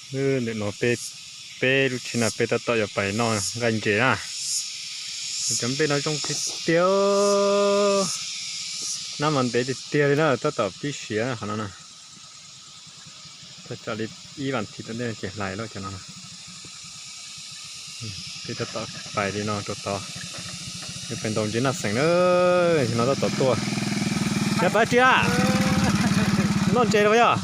Ntawm no peb, peb lub tsheb no peb tab tom yuav pais noj nqaij ntses na. Cov nplej no zoo tiag tiag, nab mas ntev tiag tiag li na, tab tom pib siav qhov no na. Tab tom li ib vas thiv tom ntej ces hlais lawm cov no. Peb tab tom pais li no rau tod, yuav pais ntaus ntses Naj Xeem na, no tab tom tuaj. Yog pab tsi a, noj ntses los yog.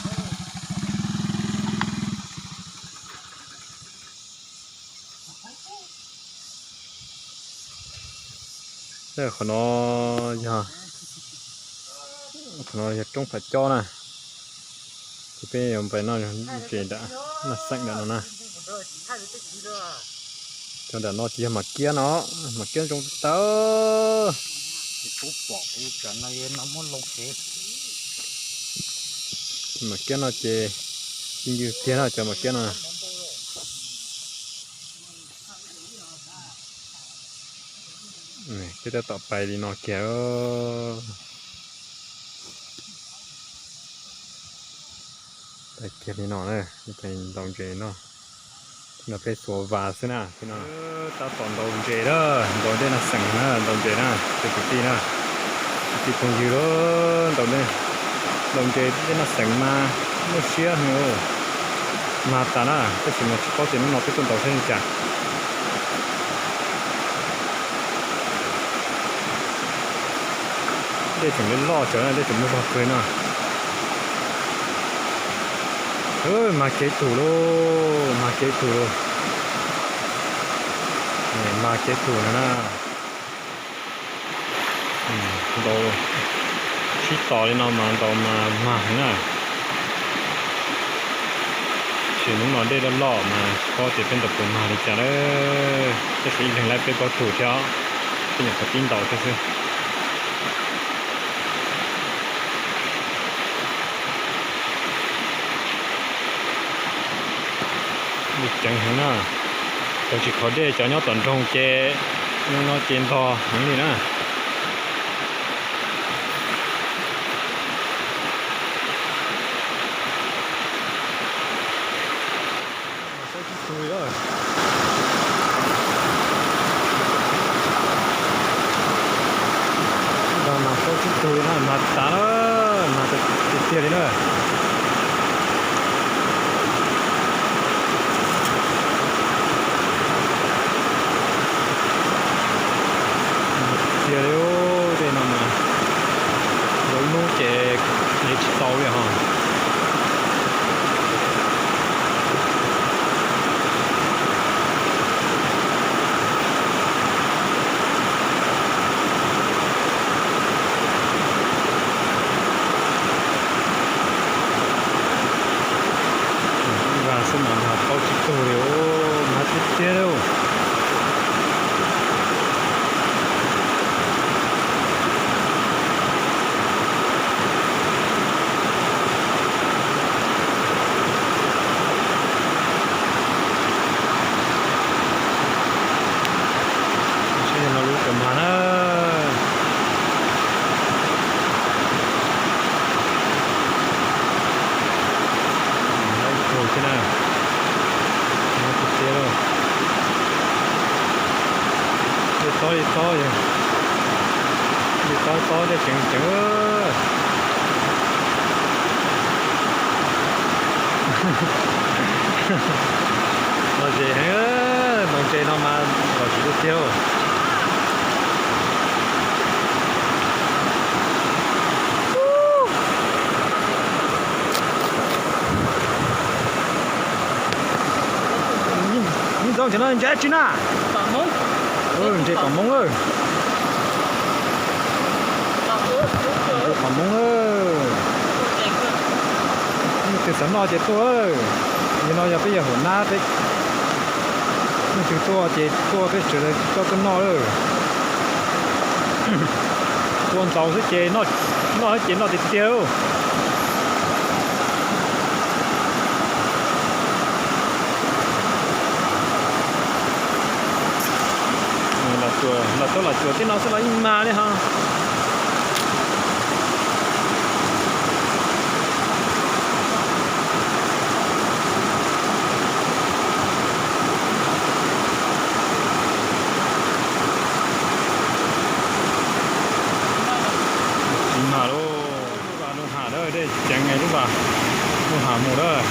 Qhov no yog, qhov no yog roob Phav Cob na. Ces peb yuav pais noj ntses nram Naj Xeem nram no na. Cov nram no ces yog mas kiab no, mas kiab zoo tawv. Mas kiab no ces ci ncw tiag no cov mas kiab no. Peb tab tom pais li no kiag, pais kiag li no na, pais ntaus ntses no. No peb xuas vas xwb na. Tab tom ntaus ntses na, ntaus ntses Naj Xeem na, ntaus ntses na, cov kwv tij na, kwv tij phooj ywg, ntaus ntses, ntaus ntses ntses Naj Xeem mas muaj siab heev, mag tas na, tab sis mas tsis paub tias hnub no peb tuaj ntaus saib li cas. Dej tseem loj loj tsawv na, dej tseem muaj zog kawg no. Mag kev tug lauj, mag kev tug lauj, mag kev tug no na. Ntaus sib tos li no mas ntaus mas mag heev na. Tab sis hnub no dej loj loj mas tsis paub tias peb ntaus puas mag li cas lawm, tab sis ib leeg laib peb plaub tug thiab, peb nyuam qhuav pib ntaus thiab xwb. Dej ceev heev na, cov tsis khov dej cov nyob tom nroog ces hnub no ces ntog heev li na. Ntog mas paub tib tug li na, mag tas na, mag tiag tiag li na. Tiag li, tej no mas lub hnub ces tsis tau li ho. Vas xwb mas mag paub tib tug li, mag tiag tiag li. Saib no lub kawg mag na. Lawv ib tug thiab na. Tiag tiag lauj. Li tob li tob, li tob tob tej tseev tseev. Lom zem heev, ntaus ntses no mas lom zem tiag tiag. Yeej zoo cov no ntses dab tsi na? Ntses pom moob. Ntses pom moob. Leej twg xav noj ces tuaj. Nim no yog peb yawg hauv nab peb, leej twg tuaj ces tuaj peb sawv daws coj tuaj noj lawm. Tua ntxaus xwb ces noj, noj xwb ces noj tiag tiag lauj. Los tuaj los cuam tej no xwb los yeej mag li ho. Lub vas, lub hav mus lawm.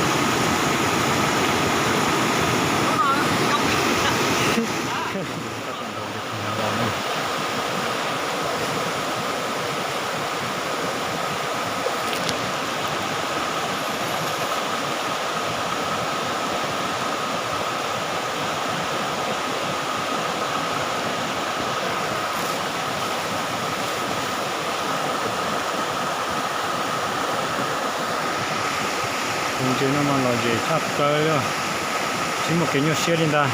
Tus ntses no mas lom zem tshaj plaws li, tsis muaj kev nyuaj siab li ntag.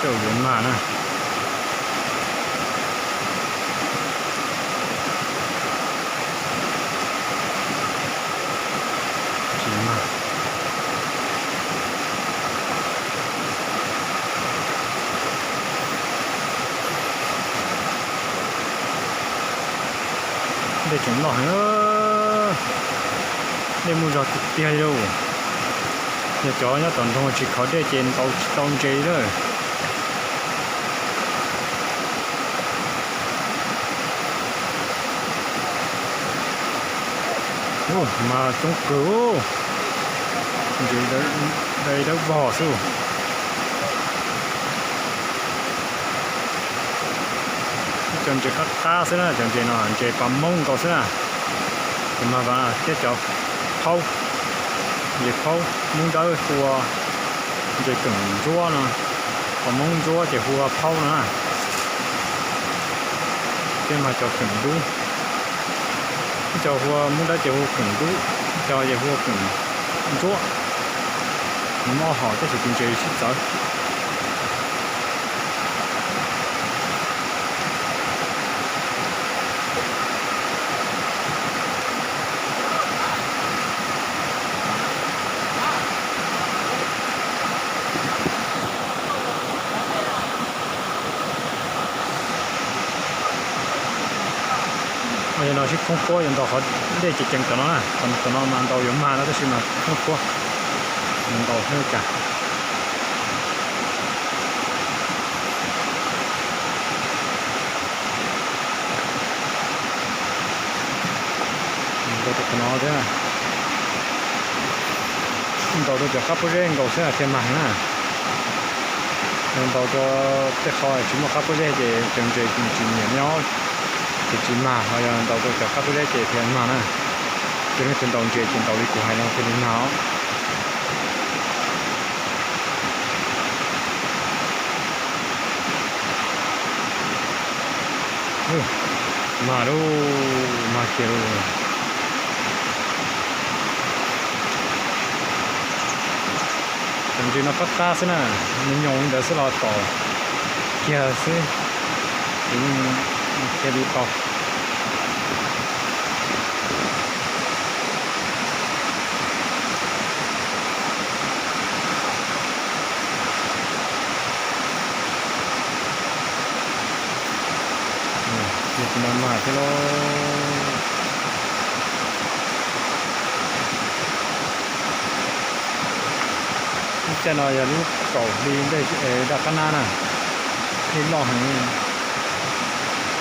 Coj yuav mag na. Tsis mag. Dej tseem loj heev, dej muaj zog tiag tiag li lauj. Yog cov nyob tom nroog tsis khov dej ces ntaus tsis tau ntses lawm. Ub, mas coob kawg, ntses dawb vog xwb. Cov ntses qab qab xwb na, cov ntses no ntses pas moob nkaus xwb na. Ces mas vas thiab cov phaub, ntses phaub, moob dawb hu ua ntses keem ntsuab no, pas moob ntsuab ces hu ua phaub no na. Thiab mas cov keem dub, ib co hu ua moob dawb ces hu keem dub, ib co ces hu ua keem ntsuab. Nws muaj ob hom tab sis tus ntses sib txawv. Yog no sib khoob khuab yuav ntaus qhov dej ceev ceev tom no na, tom no mas ntaus yuav mag no tab sis mas khoob khuab, ntaus xwb cas. Ntaus rau qhov no thiab, ntaus rau cov qab pob zeb nkaus xwb thiaj mag na. Yog ntaus rau tej qho tsis muaj qab pob zeb ces cov ntses tsis nyiam nyob, ces tsis mag, ho yog ntaus rau cov qab pob zeb ces thiaj mag na. Ces leej twg ntaus ntses ces ntaus li kuv hais no thiaj li mag os. Mag lauj, mag kiag lauj. Cov ntses no qab qab xwb na, nws nyoos li ntawd xwb los tom kiag xwb, ces yeej cia li tau. Yog tus no mag thiab lauj. Lub caij no yog lub kaum hli daj qab nab na, dej loj heev.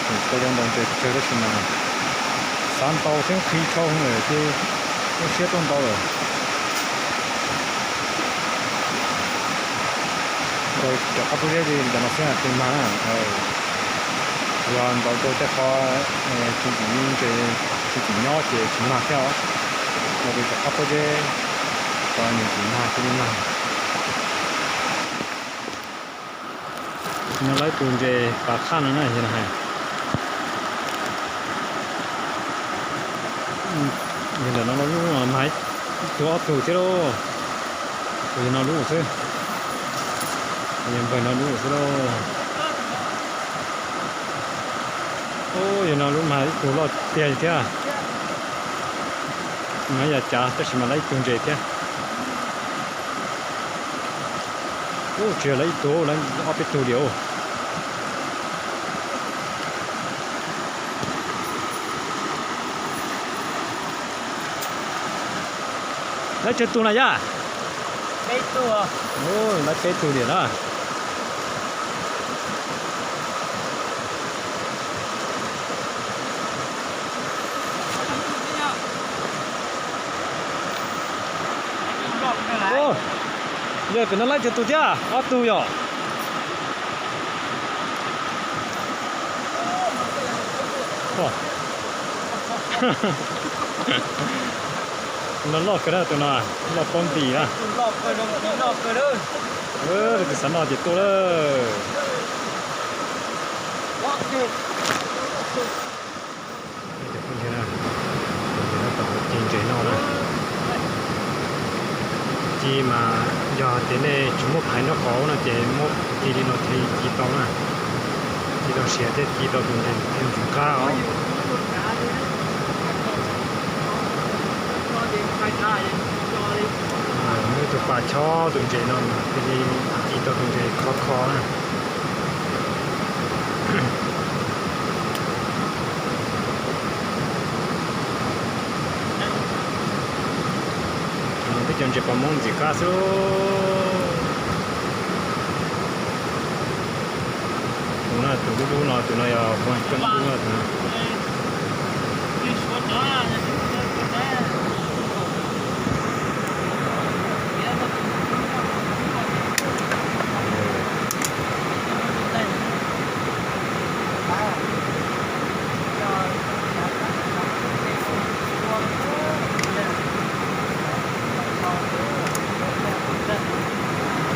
Tseem tau zoo ntaus ntses tsawg tab sis mas xav ntaus thiab nqhis dhau lawm ces txaus siab tuaj ntaus lawm. Ntaus cov qab pob zeb li ntawm no xwb thiaj mag na. Yog ntaus rau tej qho tsis txom nyem, ntses tsis txom nyem nyob ces tsis mag thiab os. Ntaus rau cov qab pob zeb, qhov nws txom nyem mag thiaj li mag. No lawv tus ntses pas qhab no na, yog no hais. Yog ntawm no lub no mag ib tug ob tug thiab lauj. Yog no lub xwb, yog npawg no lub xwb lauj. Ub, yog no lub mag ib tug loj tiag li thiab. Mag ib yav cav tab sis mas lawv ib tug ntses thiab. Ub, tsis yog lawv ib tug, lawv ob peb tug li os. Lawv tsawg tug na yaj? Lawv peb tug li na. Pem no laib tiag tus thiab, ob tug yom. No loj kawg na tus no, loj pob nti na. Tus xav noj ces tuaj lawm. Ci ntses no na, ci mas yog tias nej tsis muab phais nraub qaum no ces muab ci li no thiaj ci tau na. Ci tau siav thiab ci tau tus ntses thiaj ntxim qab os. Muab tus pas chob tus ntses no mas thiaj li ci tau tus ntses khov kho na. Twb cov ntses pas muab ntxim qab xwb. Tus no tus dub dub no, tus no yog hu coob dub no tus no.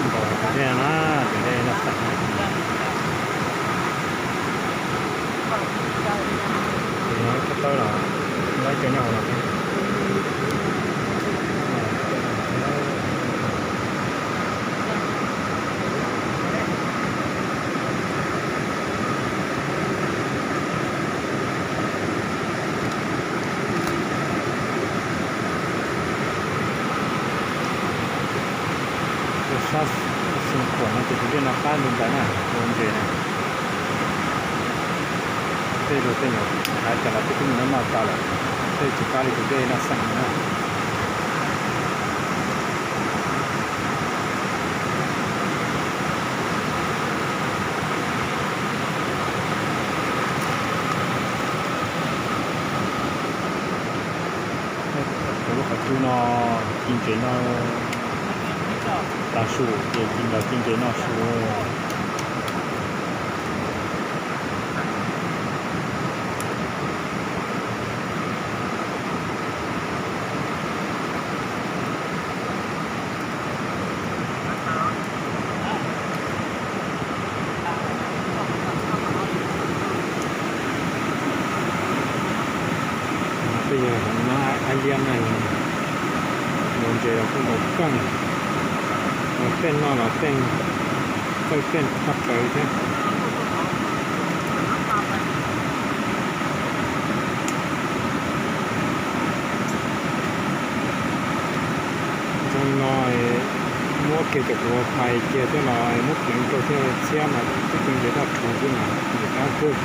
Nkaus tus dej na, tus dej noj xeem na. Tus no koj tawb los laib cov nyob hauv no thiab. Sab xeem khuam no ces tus dej no qab li ntawd na, ua ntses na. Tej zaum tej nyuam hais cas los twb twb mus noj noj tas lawm, tej tsis qab li tus dej noj xeem na. Cov lub qhov cub no ci ntses no tas su ces ci los ci ntses no su. Tej yog no ab liab na, ua ntses los kuj nkaus keej, ua tej no los tej txawj tej tshaj plaws thiab. Zoo li no muab kiag cov kuv ua phais kiag thiab los muab pleev rau thiab txhiab mas twb tsis ntses daj rhuv xwb mas ntses dab kawg.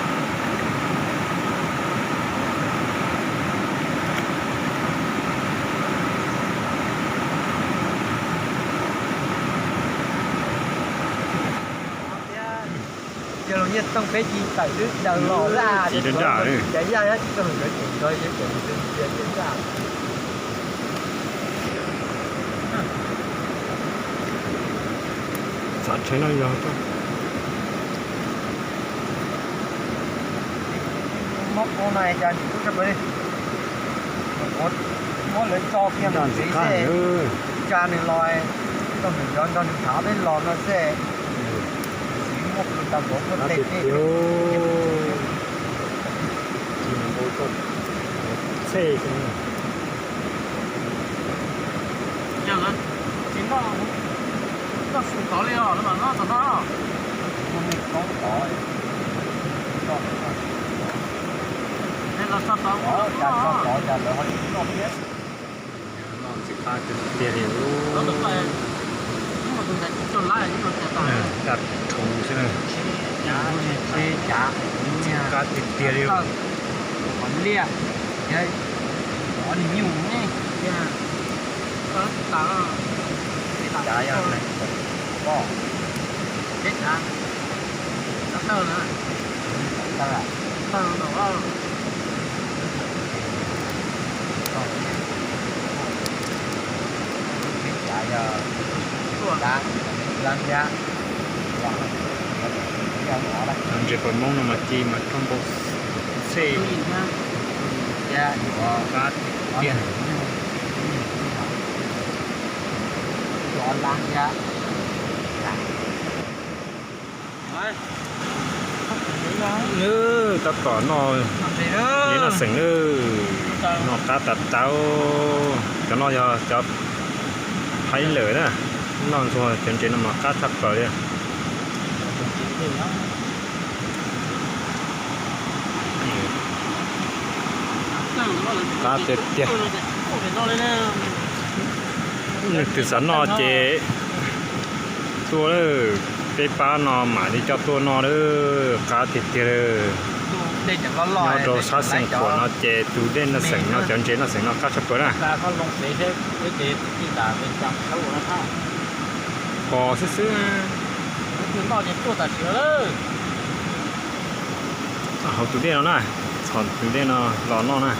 Yog los nyiaj tooj peb ci tawm twb daws los laj, ci rau nraj, cov yaj tsis tau hwm cov ceem nrog ces pem cia cia zaj. Txav tsheb no yog mob qub no cas ntxim hlub tshaj plaws li. Muab lawv tso kiag mus ntxiv xwb, tsa nws los, tau nws cov nrog nws tham peb los no xwb. Ntxim muaj plhu tas npaum muaj tes tiag. Txhej xwb. Tsis noj, noj su tod li os, no mas noj tod no. Muaj neeg koob tod, noj tod, cas tod cas lawv ho tsis noj thiab. Noj ntxim qab tiag tiag li. Daj rhuv xwb na. Ntxim qab tiag tiag li. Qhov liaj, qhov nyuj ne. Teb chav, teb chav, tawg na, tawg, tawg no. Teb chav yog Cov ntses pos Hmoob no mas ci mas rog npau xej, qab tiag tiag. Tab tom noj, noj xeem na, noj qab tas tas. Cov no yog cov phaib lawm na, noj ntxuag cov ntses no mas qab tshaj plaws li. Qab tiag tiag. Leej twg xav noj ces tuaj lawm, peb pab no mam li coj tuaj noj lawm, qab tiag tiag lawm. Nyob rau sab Xeev Khuam no ces tus dej noj xeem no, cov ntses noj xeem no qab tshaj plaws na. Pos xwb xwb. Hauv tus dej no na, txhom tus dej no los noj na.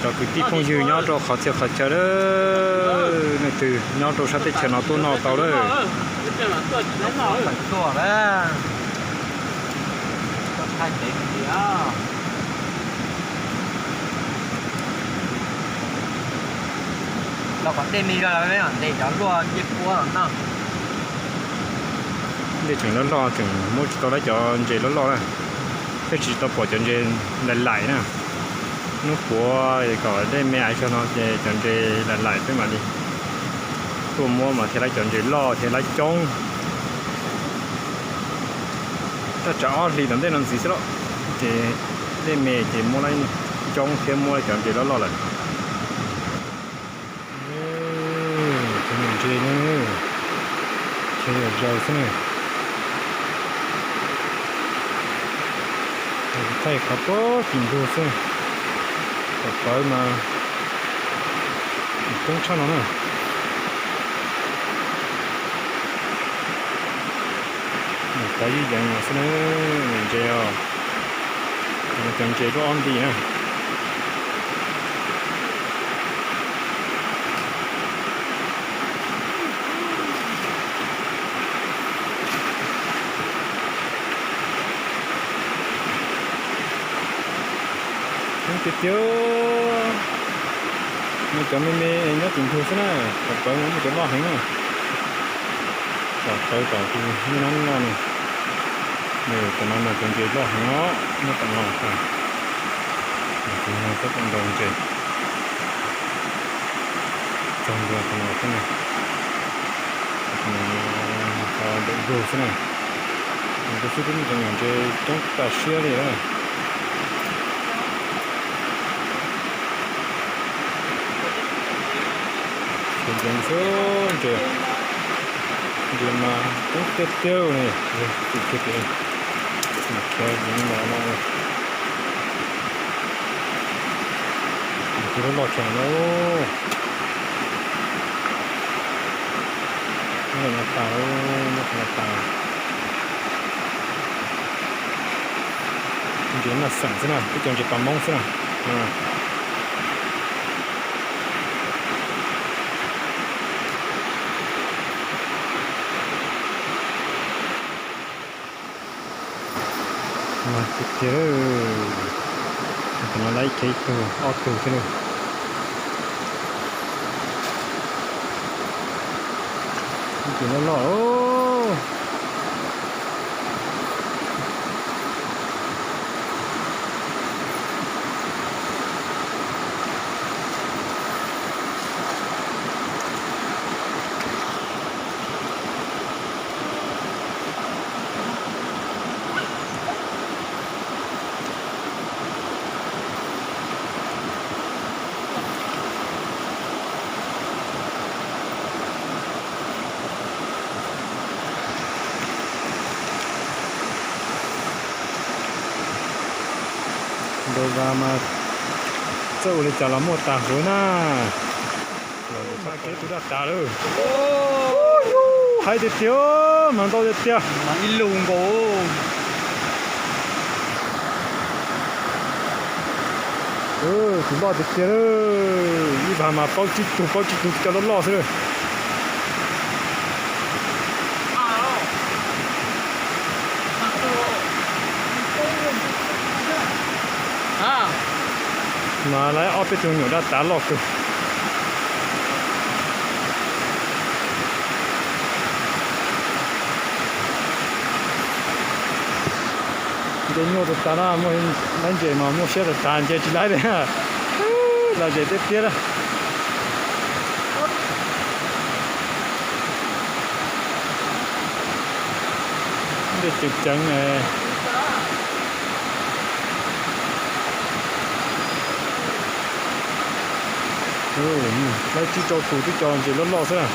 Cov kwv tij phooj ywg nyob rau qhov txhia qhov chaw lawm, leej twg nyob rau sab teb chaws no tuaj noj tau lawm. Los kom dej me zog, ntes cov luaj cej puab los noj. Dej tseem loj loj, tseem muab tsis tau lawv cov ntses loj loj na. Thiaj tsis tau pom cov ntses laim laim na. Hnub puav kom dej me aiv zog no ces cov ntses laim laim peb mam li tuaj muab mas thiaj lawv cov ntses loj thiaj lawv coob. Thaj tsam ob hlis tom ntej no ntxiv xwb los ces dej me ces muab lawv coob thiab muab lawv cov ntses loj loj lawm. Cov ntses no, cov yam zaws xwb na. Thaij qhov pab tim ntug xwb, qhov pawv mas coob tshaj no na. Pawv ib yeev no xwb na, ntses os. Cov ntses luaj ob nti na. Coob tiag tiag. Nws cov me me nyob tim ntug xwb na, qhov pawv no muaj cov loj heev na. Tom pawv tom tus nyob no no ne. Nws tom no mas cov ntses loj heev os, nyob tom no. Tus no txhob tau ntaus ntses. Txog ntua qhov no xwb na. Qhov ntawm ntug xwb na. Ntawm ntug xwb twb muaj cov nyuam ntses coob tas siab li na. Khiav yeev xwb ntses, ntses mas coob tiag tiag li. Khiav yeev no no. Tus loj loj tshaj no. Muab no tas, muab no tas. Ntses noj xeem xwb na, ib co ntses pas Hmoob xwb na. Mas tiag tiag, tus no lawv ib khiav ib tug ob tug thiab na. Ib tus loj loj. Ntaus vas mas txawj ua li cas los muaj tag huv na. Kev tus daj tas lawm. Haib tiag tiag, mas ntau tiag tiag. Ib lus nkaus. Tus loj tiag tiag, ib vag mas plaub tsib tug plaub tsib tug cov loj loj xwb lawm. Mas lawv ob peb tug nyuam daj tav loj kawg. Nce nyuaj tas tas na, muaj lab ntses mas muaj siab tas tas nce tsis laib li. Lom zem tiag tiag na. Nce ceev ceev. Lawv tsib rau tus twb cov ntses loj loj xwb na.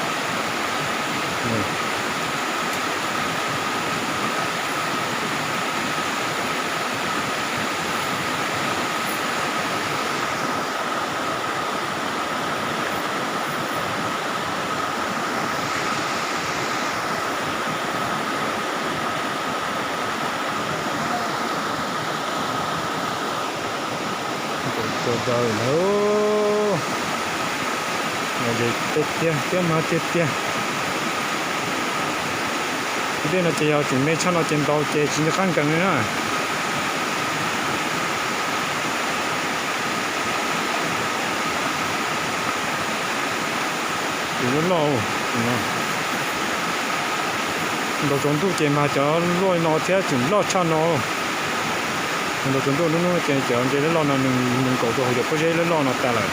Tua daws na. Lom zem tiag tiag, siab mag tiag tiag. Tus dej no ces yog tseem me tshaj no ces ntaus ces tsis nco qab nkees li na. Tus loj loj. Ntaus tsaus ntuj ces mag cov luaj no thiab tseem loj tshaj no. Ntaus tsaus ntuj lub hnub ces cov ntses loj loj no nws nkaum rau hauv cov pob zeb loj loj no tas lawm.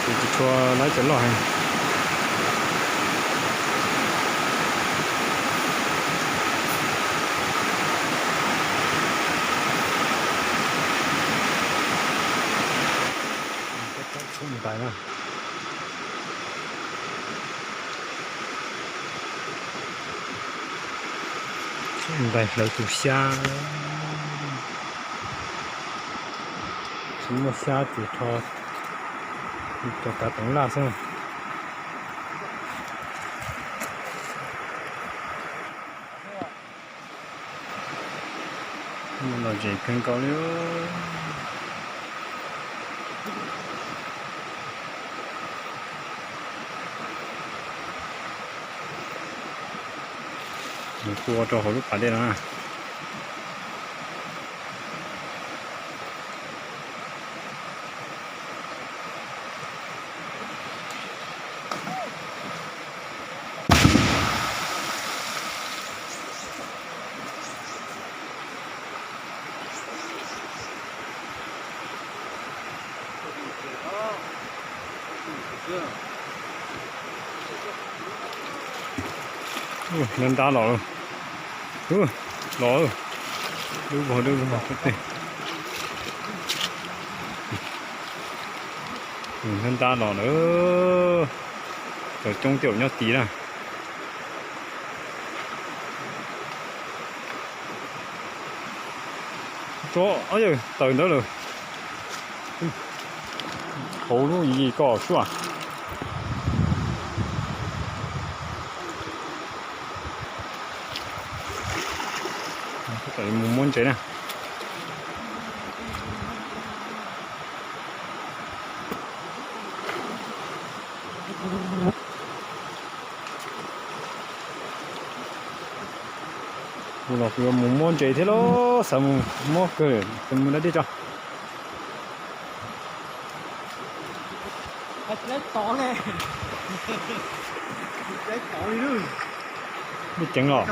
Ces tsis tshua laib cov loj heev. Txhub ntais na. Txhub ntais hlawv tus xyab. Tsis muaj xyab ces rho cov kav toov laj xwb. Lom zem kawg nkaus li. Nws tua rau hauv lub pas dej no na. Ntab ntab los lawm. Los, dub vog dub vog tej. Ntab ntab los lawm. Cov coob tej zaum nyob tid na. Tso, yawg, taws ntawd lawm. Hauv lub yim ko suab. Mus muab ntses na. Kuv los kuv yuav mus muab ntses thiab lauj, xav mus muab kawg, mus da dej tso. Dej ceev los.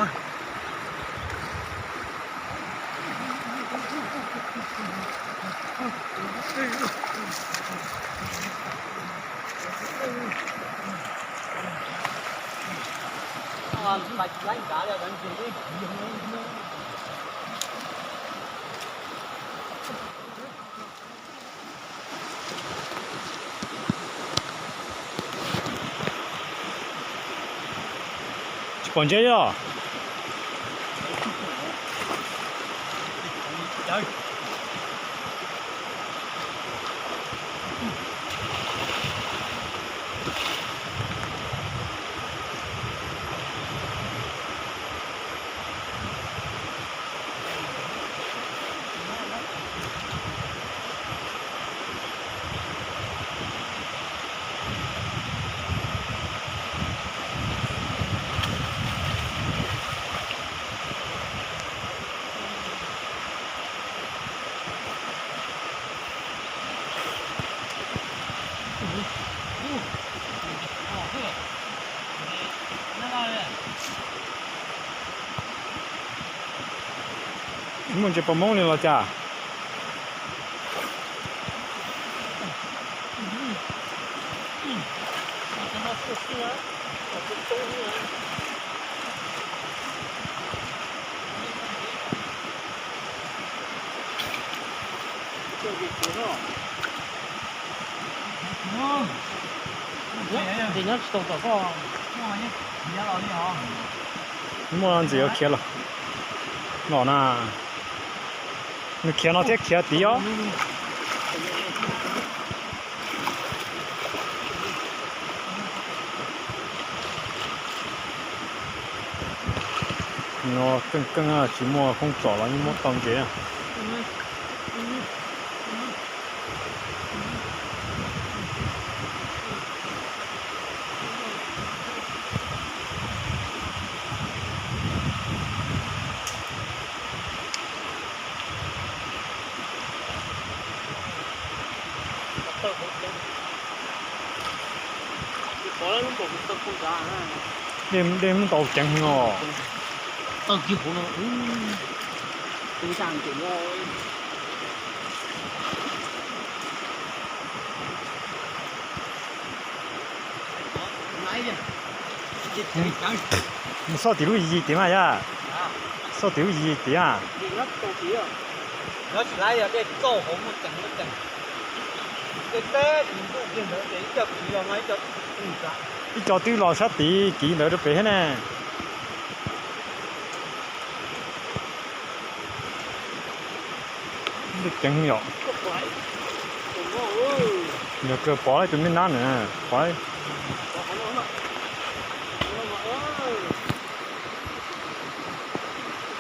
Tsis pom ntses li os. Muaj ntses pos moob li los cas? Muaj ntxiv khiav los, los na, nws khiav no thiab khiav tid os. No keej keej tsis muaj koob txom los yeej muab tau ntses. Dej muab tau ceev os. Nws xauj tim lub yis yis tid mas yog, xauj tim lub yis yis tid a. Ib co twb los sab tid kiv ntawd rau pem thiab ne. Ceev yom. Yog kawg pov tus me nab na, pov.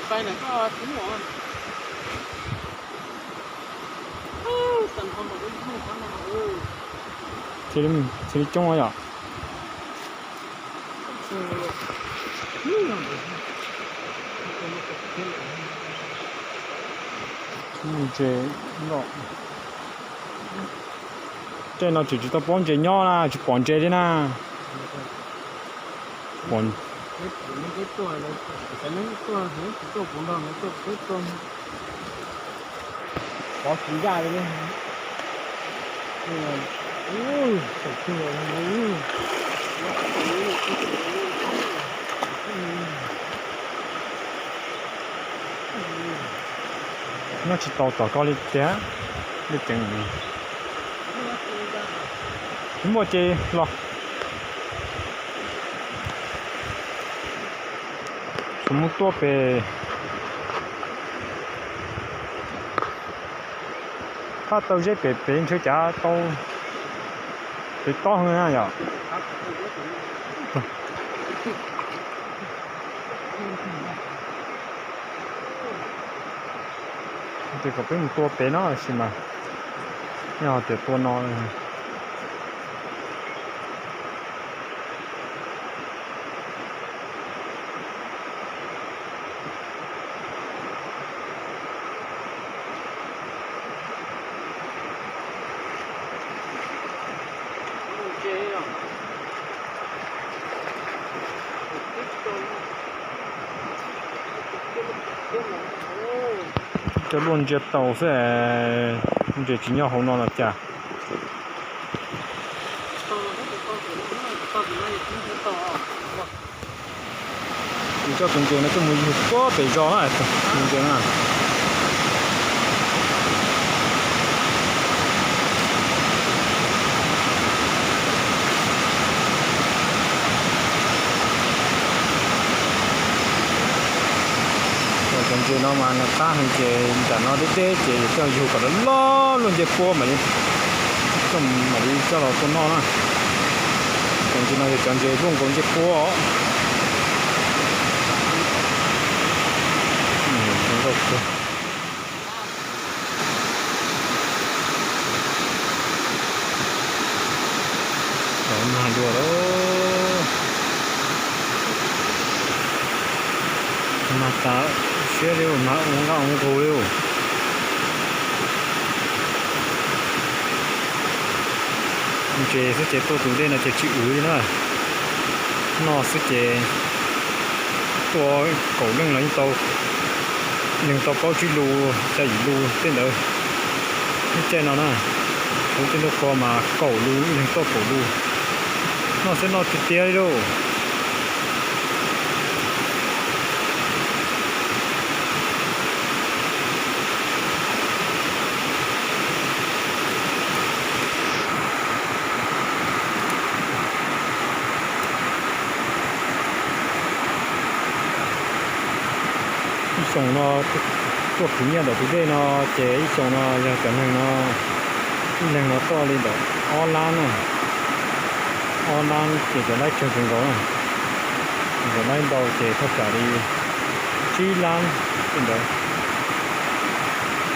Thiaj li coob yom. Ntses, tej no tseem tsis tau paub ntses nyob na, tsis pom ntses li na. Nyob tsis tau tom koj li tiag, dej ceev. Tsis muaj ces los. Tsuas muab tuaj pem, thaj tau zeb pem pem ntshe cav tau pem tob heev na yom. Ces kom peb mus tua pem no tab sis mas yog tias tua no Coj luaj ntsia tau xwb, ntses tsis nyob hauv no los cas. Coj tus ntses no coj mus yug puag pem zos na, tus ntses na. Cov ntses no mas nws qab heev ces nram no deb deb ces yuav coj yug kom loj loj luaj ncej puab mam li, mam li coj los tua noj na. Cov ntses no yog cov ntses luaj nkaus ncej puab os. Mag dua lawm. Mag tas siab li, mag ua nqaj ua nqug li. Ntses xwb ces tua tus dej no ces tsis wv li na. Noj xwb ces tua kaum leej los yeej tau. Ib leeg tau plaub tsib lus, xya yim lus tej ntawd. Lub caij no na, lub caij ntuj qhua mas kaum lus, ib leeg tau kaum lus. Noj xwb noj tiag tiag li lauj. Ib xyoos no tuaj khwv nyiaj ntawm tus dej no ces ib xyoos no yog cov neeg no, ib leeg no tuaj li ntawm ob lab na, ob lab ces cov laib tsawg kawg nkaus na, cov laib ntau ces thaj tsam li tsib lab tej ntawd.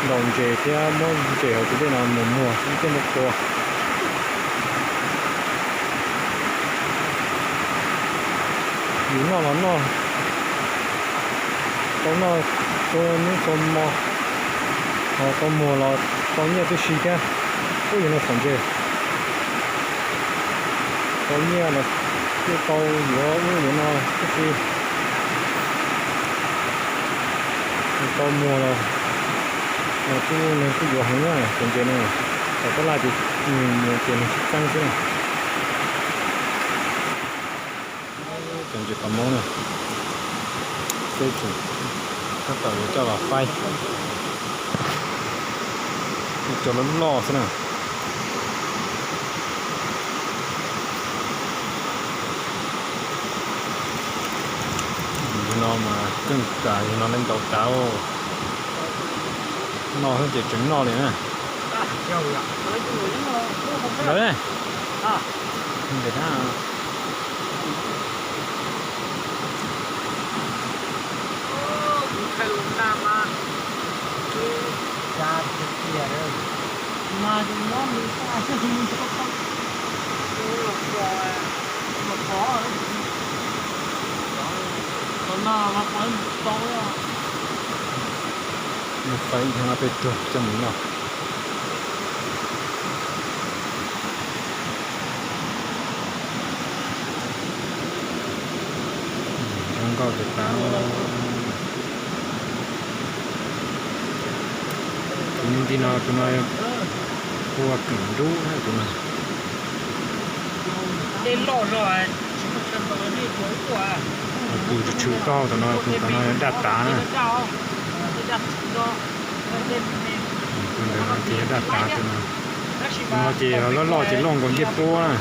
Ntaus ntses thiab muab ntses hauv tus dej no mus muag lub caij ntuj qhua. Yus noj los noj, tau noj, tau hnub tau hmo, ho tau muag los tau nyiaj tib si thiab. Ub, yus no txhom ntses, tau nyiaj los thiaj tau yuav ub yuav no tib si. Tau muag los, los kuj neeg kuj yuav heev na, txhom ntses no, txhom tab laj ces nws muag ces nws tsis txeeb xwb na. Cov ntses pas mov na, seb tseem tab tom yuav coj los faib, cov loj loj xwb na. Yog no mas keej tas, yog no lawv ntaus tas. Noj xwb ces tseem noj li na. Lawv ne, ntawm na. Mus faib ib thaj no peb tug coj mus noj. Zoo nkauj tiag tas. Tus nti no, tus no ua keem nrub na tus no. Tus tshwm tshwm taub hau tus no, tus no yog daj tav na. Tus ntawd no ces yog daj tav tus no. Tus no ces loj loj ces loj nkaus ncej puab na.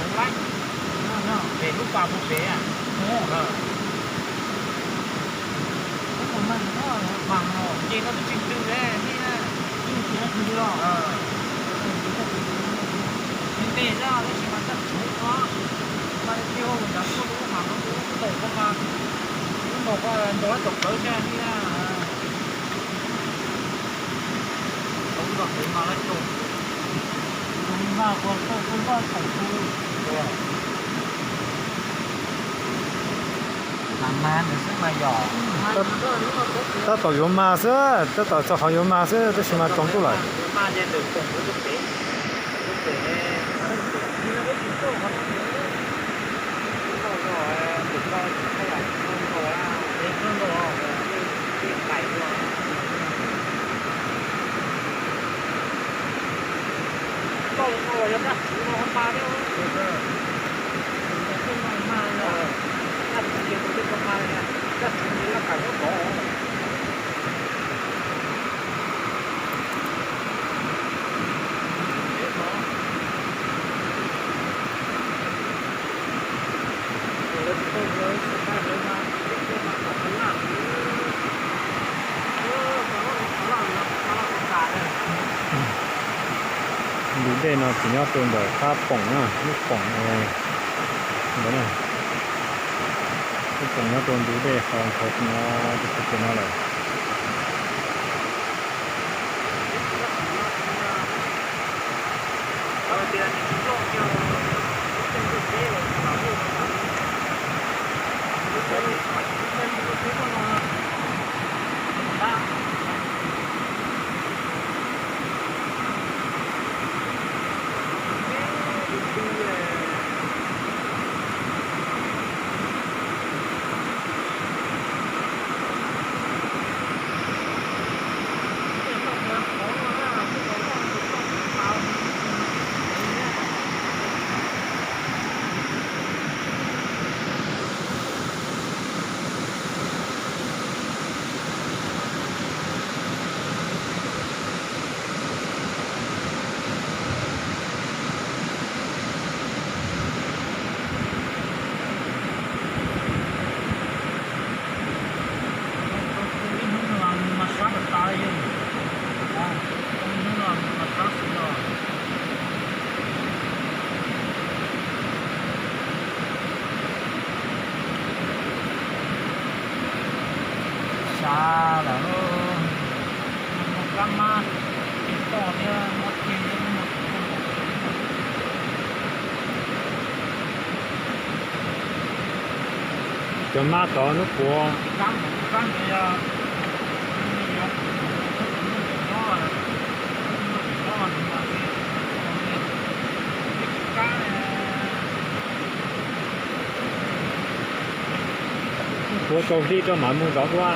Tab tom yuav mag xwb, tab tom txog qhov yuav mag xwb tab sis mas tsaus ntuj lawm. Ntug dej no tsis nyob rau ntawm qab poom na, lub poom ntawd na. Lub poom nyob rau ntug dej qhov ntawd no, tus pem no lawm. Av lawm, kab mab tsis toj thiab, mob teg thiab. Cov mab tod hnub puav. Kab ntawd yog, puav tau hli rau mam mus zov dua.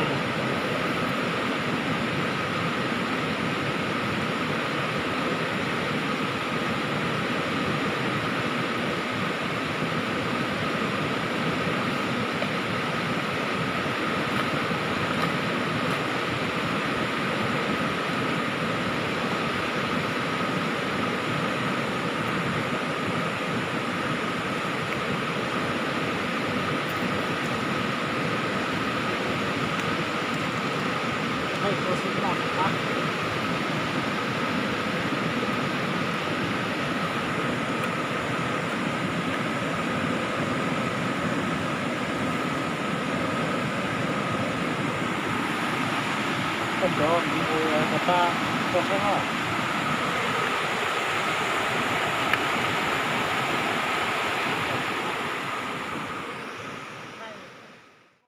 Koj nrov mus tas tas koj saib os.